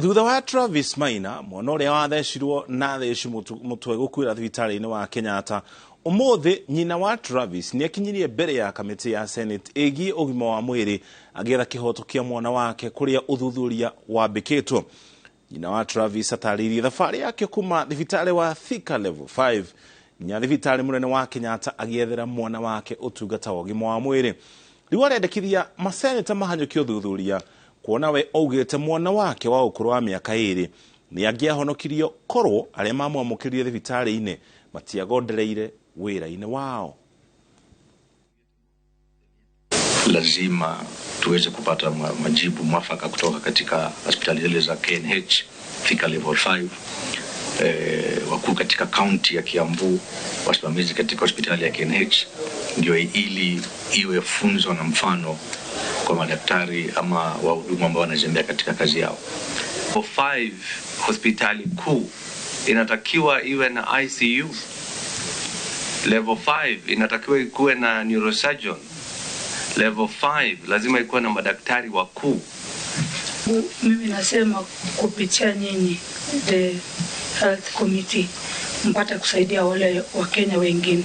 Thutha wa Travis Maina, mwana ũrĩa wathecirwo na theci mũtwe gũkuĩra thibitarĩ-inĩ wa Kenyatta, ũmũthĩ nyina wa Travis nĩ akinyirie mbere ya kamĩtĩ ya Senate ĩgiĩ ũgima wa mwĩrĩ agĩetha kĩhoto kĩa mwana wake kũrĩa ũthuthuria wambĩkĩtwo. Nyina wa Travis atarĩirie thabarĩ yake kuma thibitarĩ wa Thika Level 5 nginya thibitarĩ mũnene wa Kenyatta agĩethera mwana wake ũtungata wa ũgima wa mwĩrĩ. Rĩu arendekithia maseneta mahanyũkie ũthuthuria kuona we augĩte mwana wake wa ũkũrũ wa mĩaka 2 nĩ angĩahonokirio korwo arĩa mamwamũkĩrire thibitarĩ-inĩ matiagondereire wĩra-inĩ wao. Lazima tuweze kupata majibu mwafaka kutoka katika hospitali zile za KNH Thika Level 5, wakuu katika kaunti ya Kiambu, wasimamizi katika hospitali ya KNH, ndio ili iwe funzo na mfano kwa madaktari ama wahudumu ambao wanazembea katika kazi yao. Level 5 hospitali kuu inatakiwa iwe na ICU. Level 5 inatakiwa ikuwe na neurosurgeon. Level 5 lazima ikuwe na madaktari wakuu. Mimi nasema kupitia nyinyi the health committee mpate kusaidia wale Wakenya wengine.